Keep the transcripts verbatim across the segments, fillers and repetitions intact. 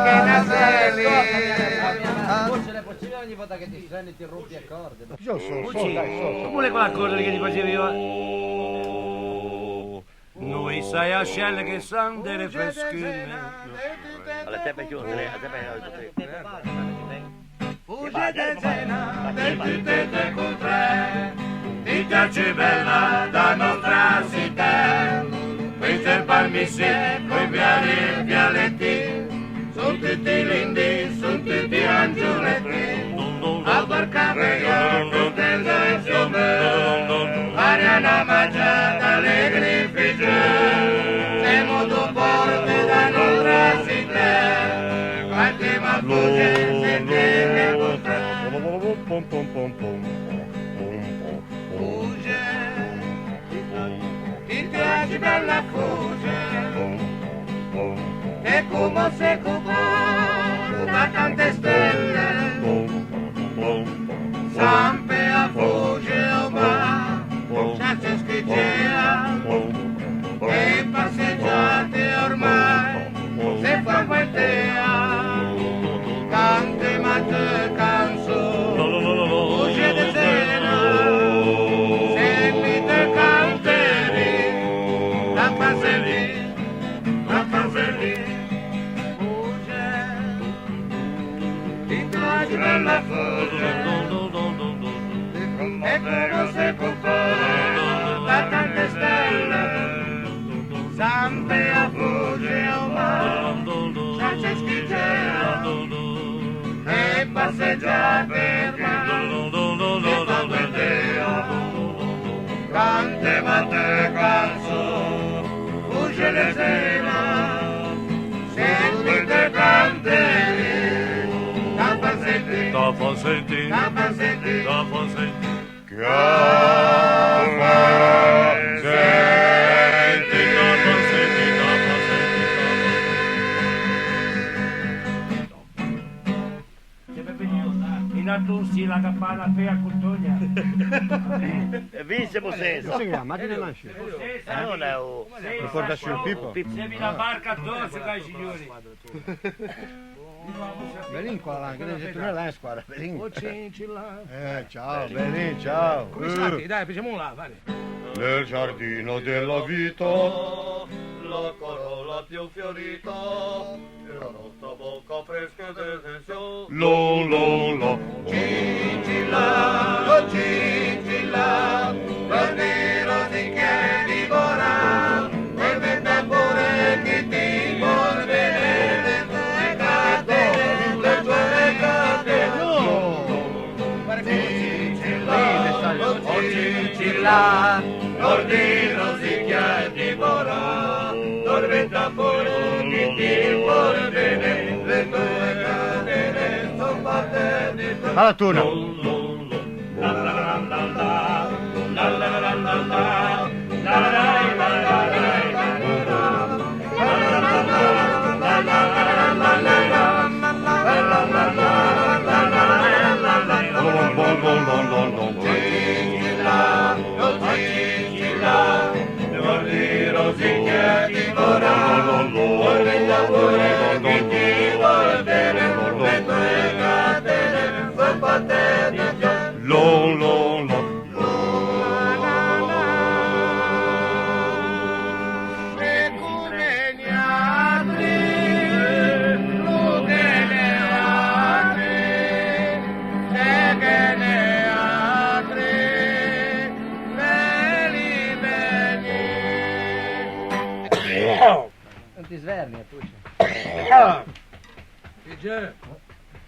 Che naseli. Forse l'è possibile ogni volta che ti seni ti rompi e corde? Io so, so, dai, so, so. Come quella cosa lì che ti facevi io? Noi sai ascelle che san delle freschine. Allora, te vai chiudere, te vai chiudere. Fuge de zena de tute te contree, ti te ciù bella da nostra citæ. Queste palmisse coi viali vialetti, son tutti lindi, son tutti angioletti. A barca reia, contenta e fiume, aria na magiata alegri figge. Semo do porto da nostra citæ, quante ma fuge se te ne potrà. Fuge, ti piaci bella fuge, e come se copa da tante stelle, sempre a fuge o va, senza schicea, e passeggiate ormai. Se fa guaitæ, cante ma te canson, fuge de zena, se mi te canteri, la fa sentî, la fa sentî, fuge, ti piaci bella fuge, e come se copa da tante stelle, sempre a fuge o va, senza schicea, e passeggiate ma se fa guaitæ, cante ma te canson, fuge de zena, se mi te canteri, la fa sentî, la fa sentî, la fa sentî, la fa sentî. Che a fa sentî. In alto un sì la campana pe a cotogna. E vinse Possessa. Sì, la machina nasce. Eh, non è o... Mi porta su Pippo. Pippo. Semi la barca addosso, cari signori. Belin qua, là, che non c'è più nella squadra, Belin. Oh, Cincilla. Eh, ciao, Belin, ciao. Come stai? Dai, facciamo là, vai. Nel giardino della vita, la corolla più fiorita, e la nostra bocca fresca ed essenziale. Lo, lo, lo. Cincilla, oh Cincilla, quel di rosiche divora, quel vento pure che ti vuol vedere, le catene, le tue catene. Cincilla, oh Cincilla, quel di rosiche divora, quel vento pure che ti vuol vedere, le tue catene son fatte di... Alla turno. Lo, lo, lo. No ti sverni, Puccio. Dice,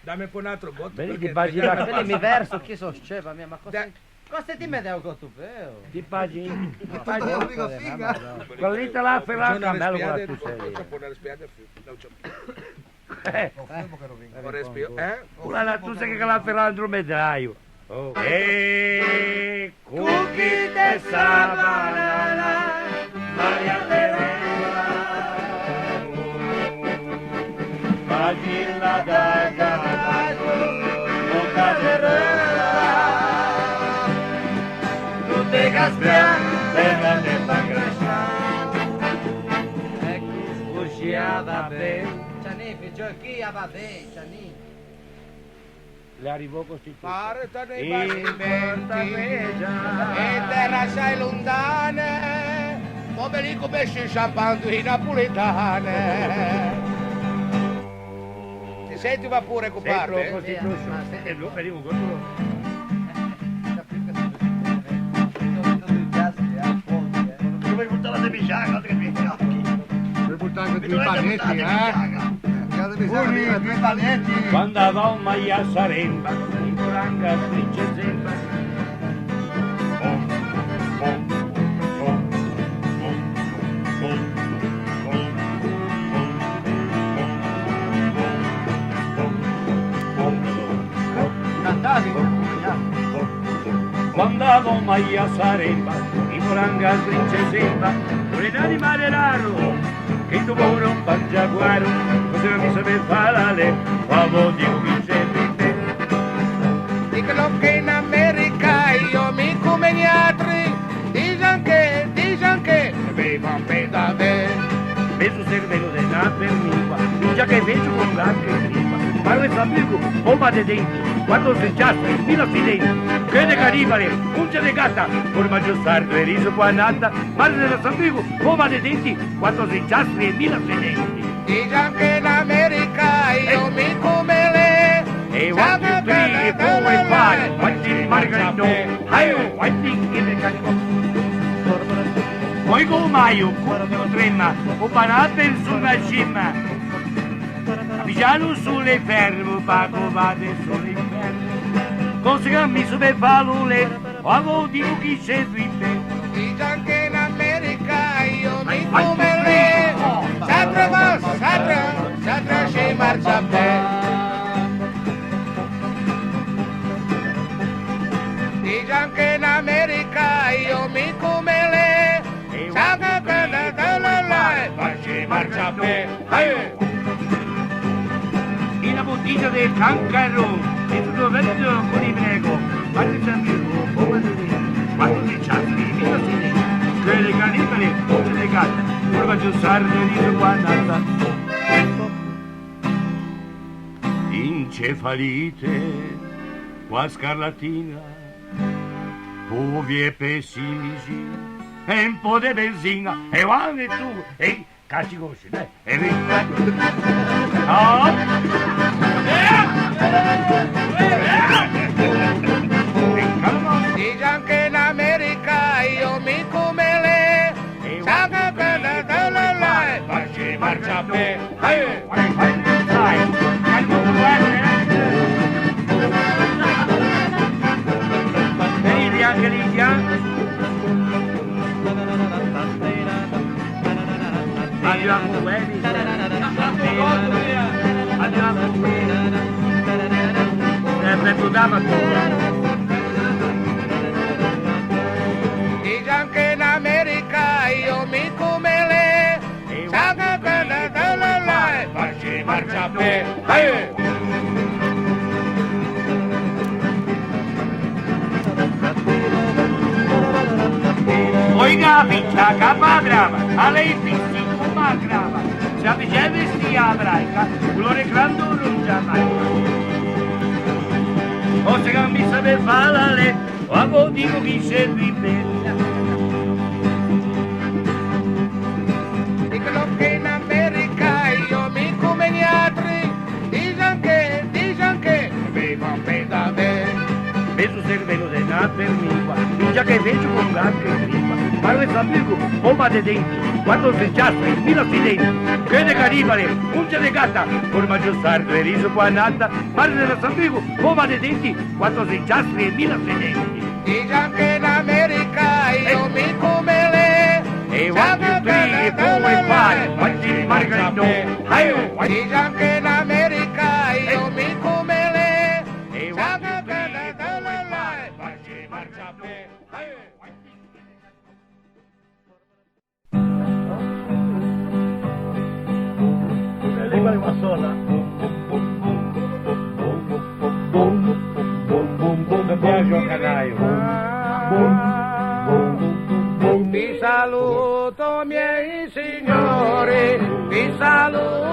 damme un po' un altro botto. Vedi, ti baci la... Vedi, mi verso, chi so sceva, mia, ma cosa... Cosa ti me deu co tu, però? Ti baci, ti baci. Quella lì te l'ha ferrata, bello, quella tu sei. Eh. Ora respiro, eh? Quella tu sei che l'ha ferrata dentro medraio. Oh. Eh. Cookie de savana, Maria Teresa, Basila da Galago, Boca de Rosa, tutte caspiate, ma te fa crasciare. Ecco, così va bene. Ciò, chi a va ben, Gianni? L'arrivò costituito. Parte dai bastimenti e terre assai lontane, po' belì come sciampando i napoletane. Ti senti, va pure, compare? Sento, costituisce. Eh, ma se- E no, per un conto. Dove buttava de Mijaga, che mi fiocchi? Dove buttava de Mijaga? Dove buttava de Mijaga? Quando va un maia saremba, in poranga stringe sempre. Cantate, accompagnate. Quando a gomma ia saremba, in poranga stringe semba, un animale raro, che tu moro pangia guaro, così non mi sape falale, fa vo dico mi sempre te. Dicono che in America i omi come gli altri, disan che, disan che, bevan ben da ben. Mezo cervello de na per lingua, minchia che vecio con l'arte prima. Parle sambuco, bomba de denti, quattro se ciastre, mila si denti. Che de canibale, punta de gatta, formaggio sardo e riso qua nata. Parle da sambuco, bomba de denti, quattro se ciastre e mila si denti. Disan che in America i omi come le. E one, two, three, e four, e five, quanti margarino. Aio, quanti che me carico. Poi come maio, cucchio trema, o panate su la cima. Avvigiano sulle fermo, pago vade sulle fermo. Cose che mi su be falule, o avevo dico chi c'è qui te. Dice anche in America, io mi come le. Satra, satra, satra, si marcia bene. Dice anche in America, io mi come le. Sa che quella, quella là, e facci marcia bene. Una bottiglia de cancarò, e tutto vecchio con i prego, ma ti senti, come ti dici, quando ti ciappi, mi lo si dice, che le canibale, non ce le gatte, formaggio sardo, riso qua nata. Incefalite, qua scarlatina, povie pessimisi, e un po' de benzina, e va e tu, e Cazzi così, dai. E vi-, no. Dice anche in America, io mi come le. Sa che quella, quella là, e facci marcia bene. Vai, vai, vai, vai. Vedi anche lì, già. Andiamo, eh, andiamo. Eh, per programma tu. Dice anche in America, io mi come le. Sa che quella, quella là, e facci marcia bene. Oiga, vita, capa brava, a lei fisti, come grava, se avvicina sti a braica, colore grande non già mai. O se cambi sape fare le, o a vo dico chi se qui bella. Dicono che in America i omi come gli altri, disan che, disan che, bevan ben da ben. Mezo cervello de na per lingua, minchia che vecio con l'arte prima. Parle sambuco, bomba de denti, quattro se ciastre, mila si denti. Che de canibale, punta de gatta, formaggio sardo e riso qua nata. Parle da sambuco, bomba de denti, quattro se ciastre e mila si denti. Dice anche in America, io mi come le. E one, two, three, e four, e five, quanti margarino. Aio, quanti. Dice anche in America, io mi come le. E one, two, three, e four, e five, quanti margarino. Aio, quanti. Lengua de una sola. Ti saluto, miei signori, ti saluto.